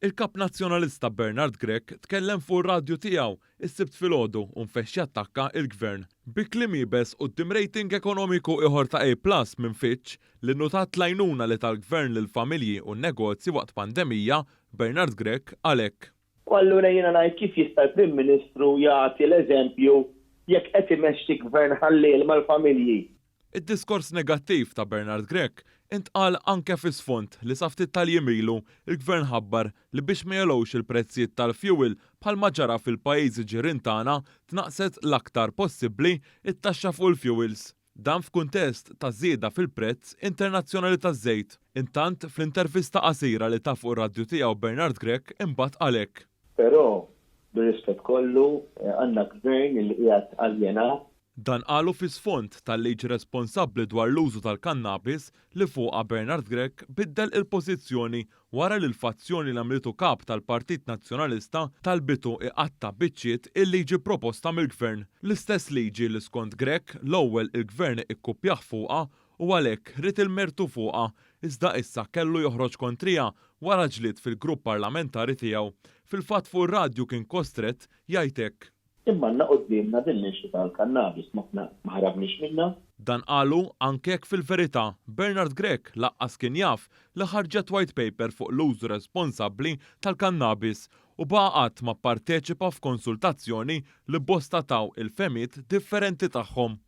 Il-Kap Nazzjonalista Bernard Grech tkellem fuq ir-radju tiegħu s-Sibt filgħodu u nfexx jattakka l-Gvern. Bi kliem iebes quddiem rating ekonomiku ieħor ta' A plus minn Fitch li nnutat l-għajnuna li ta l-Gvern lill-familji u n-negozji waqt pandemija, Bernard Grech qal hekk. U allura jiena ngħid kif jista' l-Prim Ministru jagħti l-eżempju jekk qed imexxi Gvern ħalliel mal-familji? Id-diskors negattiv ta' Bernard Grech intqal anke fi sfond li sa ftit tal-jiem ilu l-Gvern ħabbar li biex ma jogħlewx il-prezzijiet tal-fjuwil bħalma ġara fil-pajjiżi ġirien tagħna tnaqqset l-aktar possibbli t-taxxa fuq il-fjuwils. Dan f'kuntest ta' żieda fil-prezz internazzjonali taż-żejt. Intant, fl-intervista qasira li ta fuq ir-radju tiegħu Bernard Grech imbagħad qal hekk. Però, bir-rispett kollu, għandna Gvern li qiegħed aljenat. Dan qalu fi sfond tal-liġi responsabbli dwar l-użu tal-kannabis li fuqha Bernard Grech biddel il-pożizzjoni wara li l-fazzjoni li għamlitu kap tal-Partit Nazzjonalista talbitu iqatta' biċċiet il-liġi proposta mill-Gvern. L-istess liġi li skont Grech l-ewwel il-Gvern ikkuppjah fuqha u għalhekk ried il-mertu fuqha iżda issa kellu joħroġ kontriha wara ġlied fil-grupp parlamentari tiegħu. Fil-fatt fuq ir-radju kien kostrett jgħid hekk. Imma għandna quddiemna din l-issue tal-kannabis, m'aħna ma ħarabniex minnha. Dan qalu anke jekk fil-verità Bernard Grech laqqas kien jaf li ħarġet white paper fuq l-użu responsabbli tal-kannabis u baqa' qatt ma pparteċipa f'konsultazzjoni li bosta taw il-fehmiet differenti tagħhom.